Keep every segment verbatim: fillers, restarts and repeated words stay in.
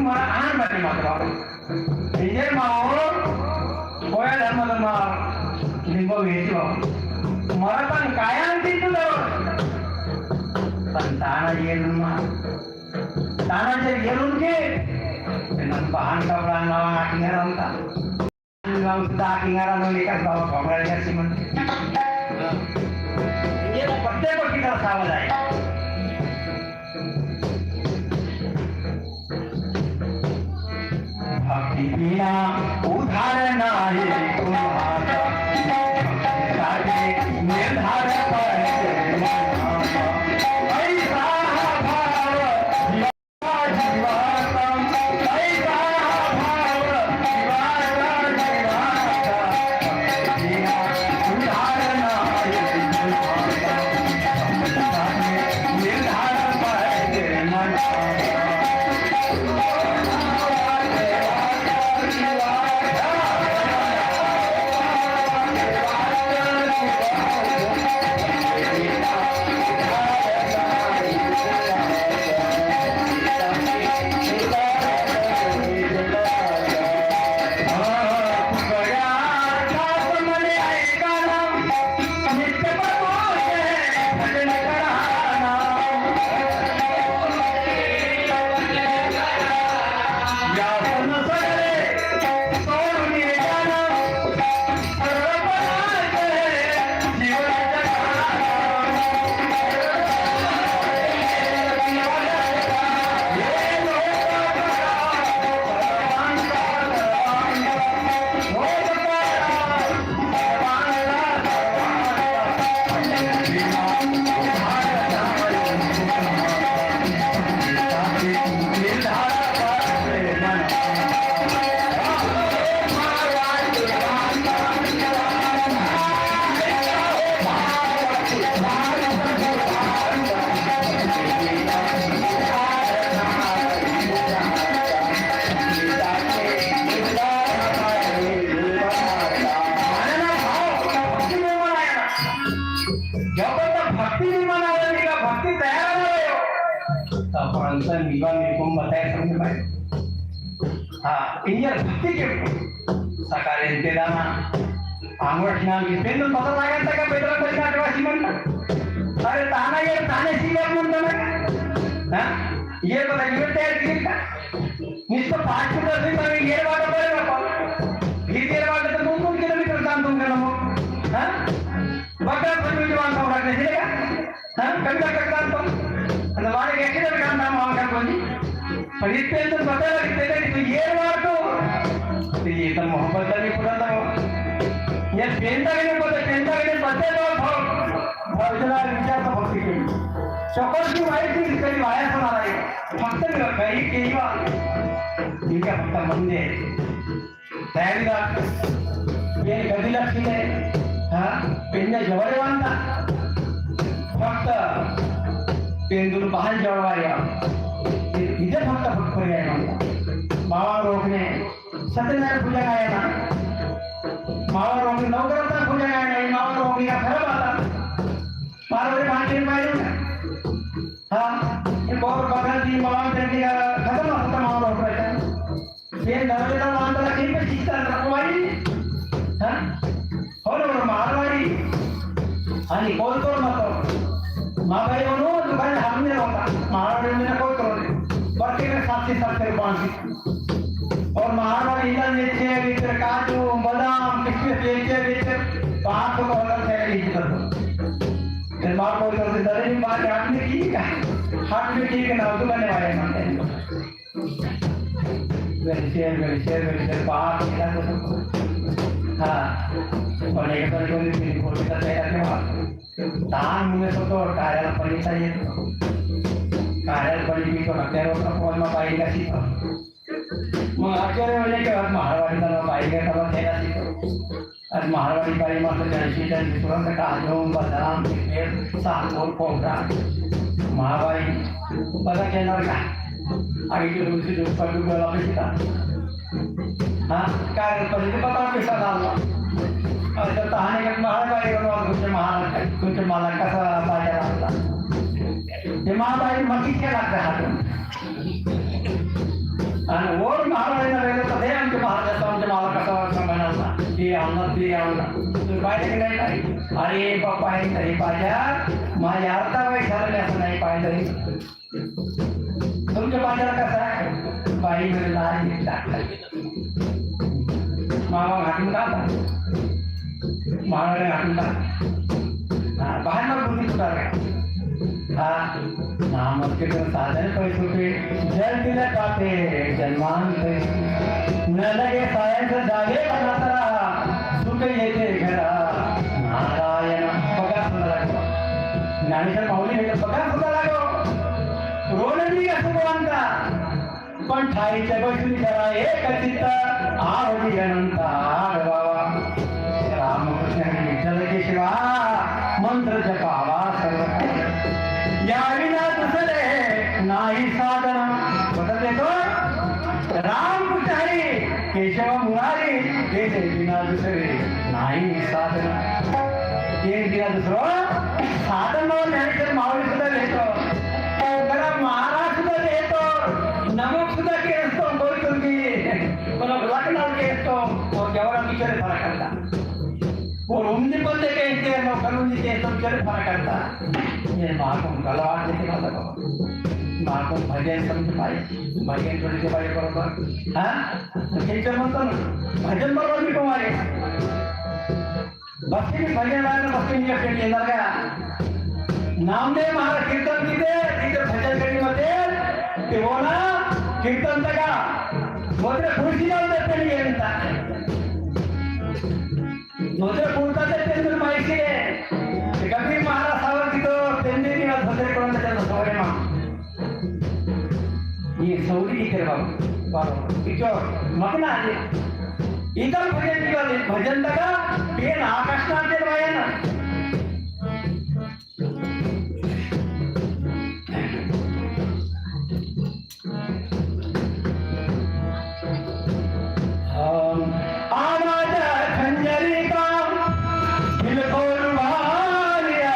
मरा आन बने मत बाबू। इंजेर माओ, कोया धर्म धर्म लिंगो वेचो। मरा तन कायान तित्तु दो। तन ताना येरुमा। ताना जे येरुम के, नन बहान का बड़ा नवा आटिंगर अंता। नन सुधा आटिंगर अंता लेकर बाबा कमरा या सीमन। ये तो पत्ते को किधर सावा जाए। भक्ति बिना उद्धार नाही तुम्हारा, सारे निर्धार पर ऐसा भाव जीवात्म, ऐसा भाव जीवात्म, बिना उद्धार नाही तुम्हारा। जब तक भक्ति निर्माण आवे, भक्ति तैयार ना रहे हो, तो अपन अंतर निभा निर्गुण बताए समझ पाए। हाँ, इंजर भक्ति के सकाले इनके दाना आंगुर नाम की पेन पता लगा था का पेदरा पैसा आदिवासी मन का। अरे ताना ये ताने सी मन का ना। हाँ? ये पता ये तैयार किया का? निश्चित पाँच किलोमीटर से ये बात पर ना पाओ। ये ये बात तो दो किलोमीटर काम तुम करना हो। हाँ? बकरा पर भी जवान को रखने से हाँ, कभी तक तक तो अंदर वाले के किधर काम नाम आवा कर बोली। पर इतने तो पता लग, इतने कि तो ये मार तो, तो ये तो मोहब्बत का भी पूरा था। ये पेंदा के नहीं पता, पेंदा के नहीं पता तो भाव, भाव इतना विचार तो भक्ति के। चक्कर की भाई की करीब आया सुना रही। भक्त भी कहीं, कहीं बात। ठीक है, भक्त मंदिर। तैयारी दा, पेन गदी लक्षिले, हाँ, पेन जवरे वांता। फक्त पेन दुन बहान जवरवाया। इदे फक्त फक्त पर्याय वांता। मावा रोकने सत्यनारायण पूजा आया ना। मावा रोकने नवग्रह पूजा आया ना। मावा रोकने का खराब आता। मारो रे पांच दिन पाए ना। हाँ, ये बहुत बदल दी मावा पेन का खत्म होता मावा रोकने का। ये नरवेदा मांदला किन पे चिंता रखवाई? हाँ? होलो मारवाड़ी। हानी कोई तो मत। माँ भाई होनो, दुकान हमने होता। मारवाड़ी में कोई तो नहीं। बच्चे में साक्षी साक्षी पांच। और मारवाड़ी इधर लेते हैं, इधर काजू, बादाम, किशमिश लेते हैं, लेते हैं। बात तो बहुत है, इधर। फिर माँ कोई तो दरे बात आपने की का? हाथ में की के ना, दुकान वाले मानते हैं। वेलचेर, वेलचेर, वेलचेर, बाप, इला तो सब। हाँ। और एक बार कोई भी रिपोर्ट का तैयार के बाद। तान मुझे सब तो कार्यालय पर ही चाहिए। कार्यालय पर ही तो रखते रहो, तो फोन में पाई का सीधा। मैं आश्चर्य होने के बाद महाराज का पाई का तब तेरा सीधा। आज मारवाड़ी बाई मात्र जैसी जैसी तुरंत काजू, बादाम, किशमिश, सातपुर, कोहरा। मारवाड़ी, पता क्या लड़का? आगे के दूसरी जो पल्लू वाला भी था। हाँ, कागज पर भी पता कैसा डालना। और जब तहाने के मारवाड़ी वाला कुछ माला, कुछ माला का सा बाजा डालता। ये मारवाड़ी मक्की क्या लगता है? हाँ, बाई लेके नहीं पाई। अरे पापा, ये तेरी बाजार, माँ यार था भाई, घर में ऐसा नहीं पाई तेरी। तुमके बाजार का सा है? भाई मेरे लाल ये डॉक्टर। मामा घाटून का था? मामा ने घाटून का? हाँ, बाहर मत बुद्धि सुधार। हाँ, नाम उसके तो साधन पैसों पे जल दिले पाते जन्मान पे। न लगे सायन से जागे बनाता रहा, सुख ये थे घरा। नारायण बगा सुंदर लागो। ज्ञानेश्वर माऊली ने बगा सुंदर लागो। रोने भी का सुख बनता। पण ठाई ते बसून करा एक चित्त, आरती अनंत आडवावा। रामकृष्ण विठ्ठल केशवा, मंत्र जपावा सर्व काळ। या विना दुसरे नाही साधन। बदलते तो रामकृष्ण हरी, केशव मुरारी, तेथे विना दुसरे नाही साधन। ये बिना दुसरो साधन नो ज्ञानेश्वर माऊली सुद्धा लेतो। जरा महाराज सुद्धा लेतो। नमक सुद्धा केस्तो, बोल तुम भी। मतलब लखनऊ केस्तो, और जवाहर बिचारे फरक करता। और उमदी पत्ते केस्ते, नौकर उमदी केस्तो, बिचारे फरक करता। ये माँ को गलवार देते वाला बाबा। माँ को भजन समझ पाए, भजन थोड़ी के पाए बरोबर। हाँ? तो केस्ते मत तो भजन बरोबर भी कमाए। भक्ति में भजन वाले भक्ति में ये खेल लगा। नामदेव महाराज कीर्तन कीते, कीते भजन करी मते, ते वो ना कीर्तन तका। मोदरे कुर्सी ना देते नहीं है इनका। मोदरे कुर्ता देते हैं तो माइक से। ते कबीर महाराज सावर की तो तेंदे नहीं ना धोते कौन देते तो सोरे माँ। ये सौरी की तेरे बाबू, बाबू, इचो मत ना आजे। इधर भजन की बात है, भजन तका पेन आकाश ना दे भाई ना। हम आवाज खंजरी का दिल खोल वालिया,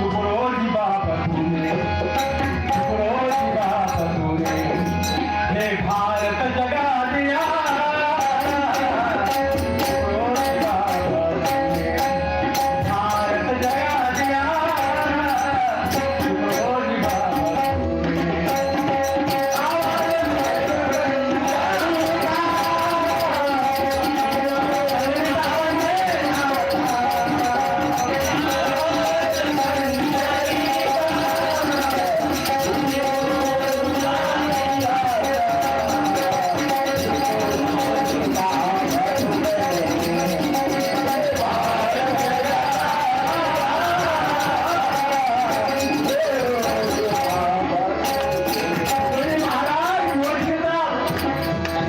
टुकड़ों की बात तूने, टुकड़ों की बात तूने, हे भारत जगा दिया। टुकड़ों की बात तूने, भारत जगा दिया।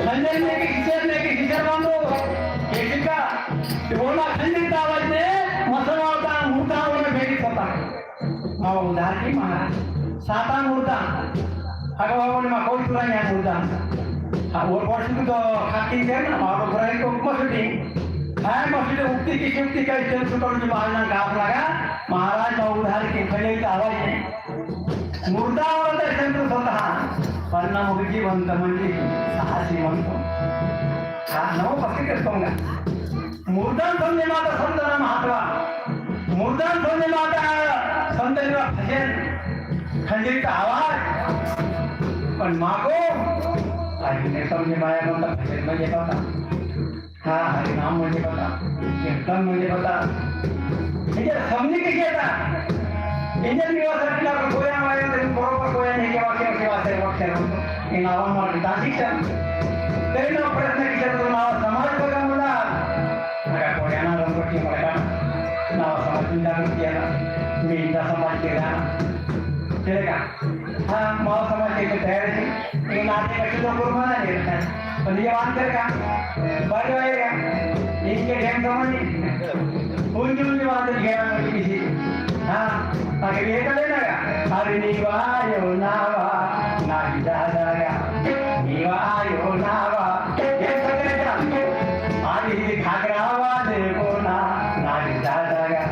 खंजर में के खिचर में के खिचर मानो, ये का, ये बोला खंजर का आवाज ने, मसला होता, मुर्दा होने भेजी पता। मावा उधार की महाराज, साता मुर्दा। अगर बाबा ने मा कोई तुरा नहीं मुर्दा। हाँ, वो वर्ष तो खाकी दे ना, मावा उधार को मसुदी। हाँ, मसुदी उक्ति की शुक्ति का इज्जत सुपर जो बाहर ना गाप लगा, महाराज मावा उधार की खंजर का आवाज ने। मुर्दा वाला दर्शन तो होता है, पर ना मुर्गी बनता मंडी, साहसी बनता। हाँ, नमो पक्के करता हूँ। मुर्दा समझे माता संतना महत्वा। मुर्दा समझे माता संतना भजन। खंजरी का आवाज। पण माको, आज ने समझे माया बनता भजन में ये पता। हाँ, हरि नाम मुझे पता, कीर्तन मुझे पता। इधर समझी के क्या था? इधर भी वहाँ सभी लोग कोया मारे थे, बरोबर कोया नहीं के वाक्य के वास्ते वाक्य इन आवाम मार दासिक सर। तेरे ना प्रश्न की सर तो ना समाज को का मुला। अगर कोया ना रंग की मरका ना समाज में जागरूक किया ना, मैं इनका समाज के ना चलेगा। हाँ, मावा समाज के तो तैयार है। ये नाते का किलो कुर्बाना दे रखा है। पण ये बात कर का? बड़ रहेगा। इनके ढेम समझ। उनकी, उनकी बात है, घेरा में किसी। हाँ, अगर ये कर लेना का? अरे निवायो नावा, ना ही दादा का। निवायो नावा, ये सगळे का? अरे ये घाघरा वाले बोना, ना ही दादा का।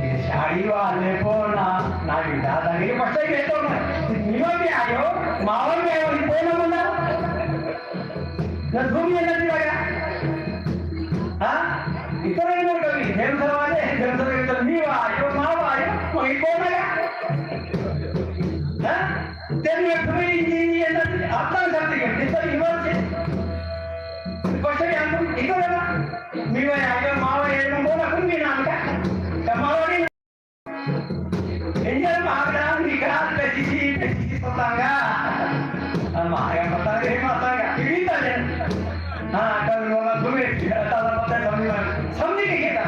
ये साड़ी वाले बोना, ना ही दादा का। ये बच्चे के तो ना। निवा भी आयो, माहौल में आयो, ये बोना बोना। ना धूम ये नहीं लगा। हाँ? हाँ? तेरे में तुम्हें ये, ये ना, आपका शब्द के, जिसका इमर्ज है। क्वेश्चन है, हम इधर है ना? मी वही आगे मावा ये लोग बोला, कुण भी नाम का? कमावा नहीं। इंजन भागना निकाल पे किसी, पे किसी सोतांगा। हम आगे पता नहीं, माता का, किसी तरह। हाँ, कल बोला, तुम्हें, ताला पता समझ में, समझ नहीं क्या?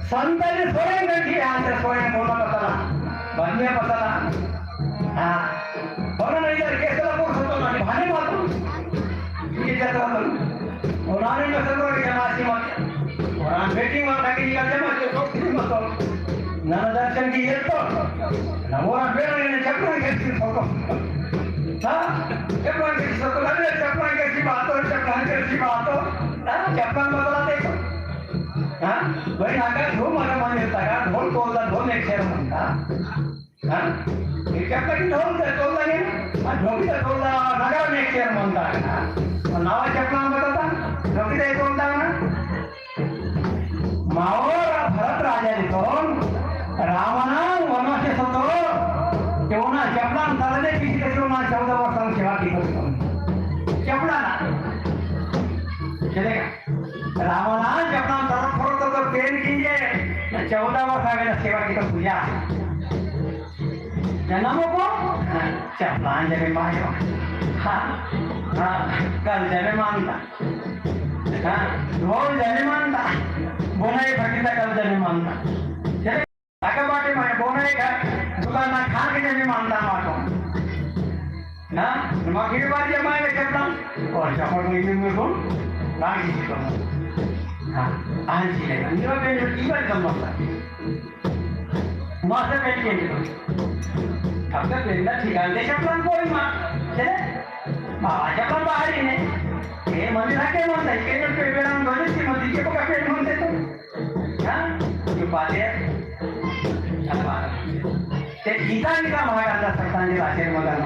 संताजी स्वयं गंठी आंते स्वयं बोला पतला, बनिया पतला। हाँ। बोला नहीं यार, कैसे ला बोल सकता ना, भाने मातू। ये जतरा बोल। उन्होंने नसर को जमासी मत। उन्होंने बेटी माता की निकल जमा के तो फिर मत। नन दर्शन की ये तो। ना वो बेटा ने चक्कर कैसी फोटो। हाँ? चक्कर कैसी फोटो, अरे चक्कर कैसी बात हो, चक्कर कैसी बात हो। हाँ? चक्कर बदला देखो। हाँ? भाई, आका धूम आका मान देता का, ढोल तोलता, ढोल एक शेर मानता। हाँ? ये चपला की ढोल से तोलता है ना? हाँ, ढोल से तोलता, नगर में एक शेर मानता है। हाँ? और नावा चपला में बताता, ढोल से तोलता है ना? मावर भरत राजा जी तो रावणा वनवासी सतो, तेवना चपला में तलने किसी के तेवना चौदह वर्ष हम सेवा की तो। चपला ना। चलेगा? रावणा जब ना तरफ फरक तो पेन कीजिए, चौदह वर्ष आगे ना सेवा की तो पूजा। जन्म को? हाँ, चपलान जने मारो। हाँ, हाँ, कल जने मानता। हाँ, ढोल जने मानता। बोना ये फकीता कल जने मानता। चले? अका बाटे माने बोना एक दुकान ना खा के भी मानता माको। ना, नमा किरे बार जमाए में करता। और चपड़ में भी में बोल, राग जी को। हाँ, आज जी लेगा। ये बात में जो की बात समझता। मास्टर बेल के लिए। अब तक बेंदा ठिकान दे चपड़न कोई माँ। चले? बाबा चपड़न बाहर ही नहीं। ये मंदिर आके मानता है, के जो पे बेराम दोने सी मंदिर के पका पेट मानते तो। हाँ? जो बात है, अलग बात है। ते गीता निका महाराज का सत्तांजलि आशीर्वाद मदन।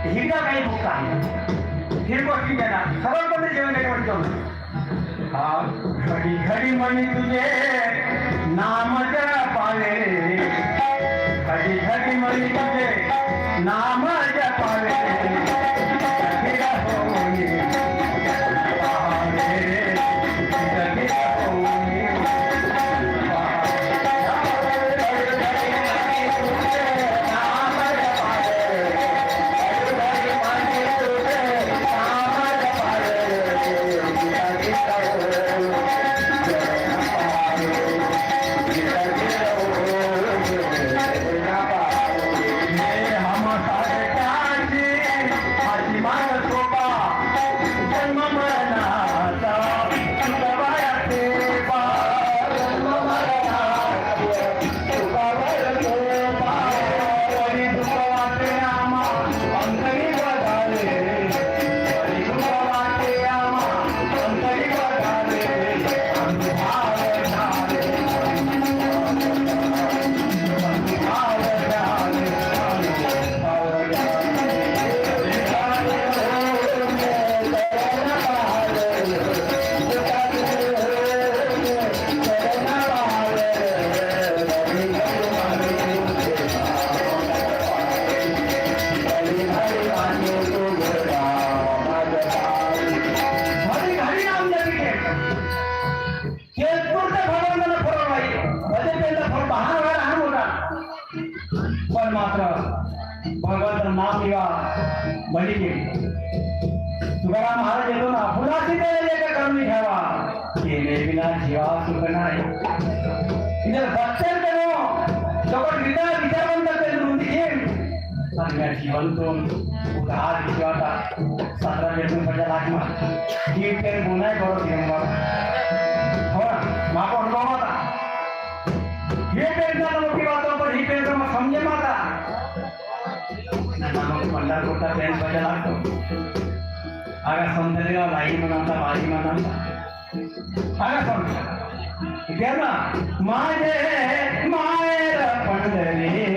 हिंदा कहीं भुगतान। फिर को की देना, सरल बंदे जीवन में कौन क्यों? हाँ, घड़ी घड़ी मनी तुझे नाम जपावे। घड़ी घड़ी मनी तुझे नाम जपावे। केतपुर ते भगवान ने फरक भाई, भले पेंदा फरक बहाना वाला हम होता। पर मात्र भगवान का नाम लिया, बलि के। तुकाराम महाराज येतो ना, फुलासी तेरे लेकर कर्म निघावा, केले बिना जीवा सुख नाही। इधर बच्चन करो, जगत विदा विचारवंत ते रुंदी के, अन्य जीवन तो उधार विश्वाता। सतरा जन्म पजा लागमा। ही पेन बोनाय करो दिगंबर। हो ना? माको अनुभव होता। ये पेन ना लोकी बातों पर ही पेन तो मत समझे माता। ना नामक पंडाल कोटा पेन पजा लागतो। आगा संतरे वाला ही मनाता, बारी मनाता। अरे सुन, इतना माझे मायर पंढरी,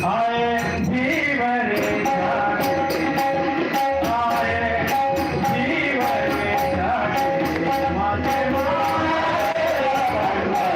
आय जीव रे जागे, आय जीव रे जागे, माझे मायर पंढरी।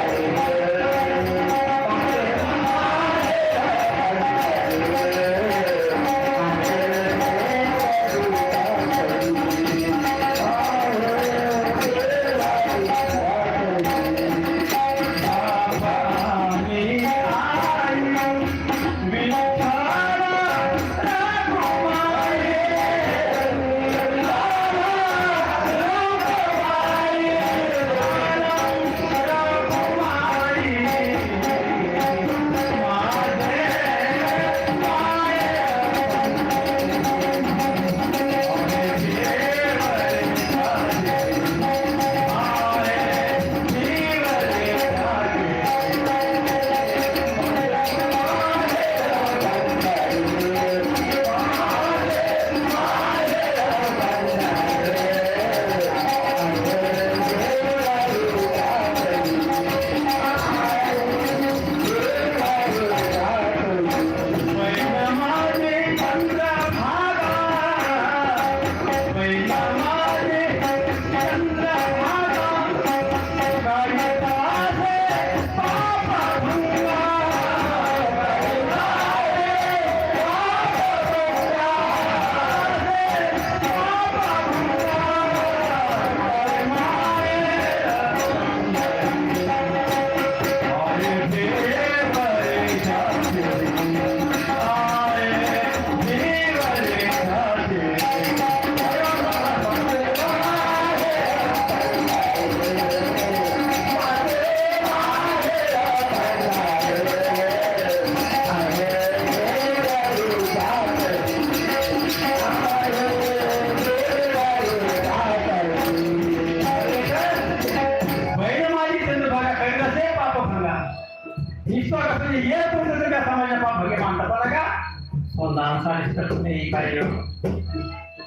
सारी सुद्धा पुण्य ही पाइयो।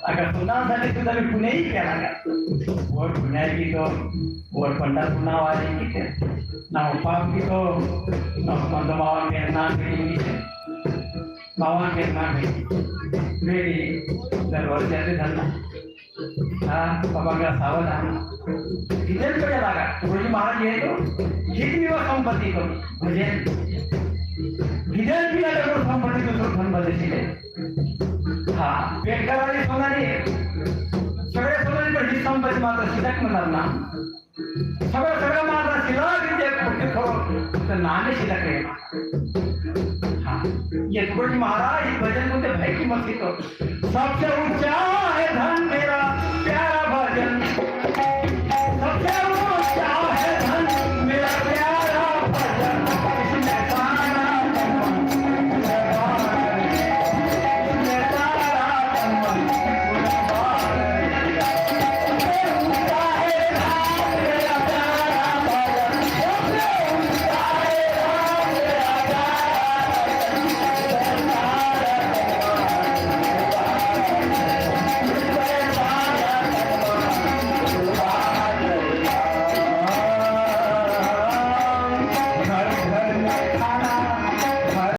अगर सुना सारी सुद्धा भी पुण्य ही क्या लगा? और पुण्य की तो, और पंडा पुण्य वाली की थे। ना पाप की तो, ना पंडा मावा के ना की। मावा के ना की। मेरी दरबार जाते धरना। हाँ, बाबा का सावधान। गिदेल पे लागा, तुकोजी महाराज ये तो, जितनी वो संपत्ति को, मुझे, गिदेल भी लागा वो संपत्ति को, तो धन बदे सीधे। हाँ, पेट का वाली सोना नहीं है। सगळे सोना नहीं, पर ही संपत्ति मात्र सीधक में करना। सगळे, सगळे मात्र सीधा भी दे, बुद्धि थोड़ो, तो नाम ही सीधक है। हाँ, ये तुकोजी महाराज, भजन को तो भाई की मत सीखो। सबसे ऊंचा है धन मेरा,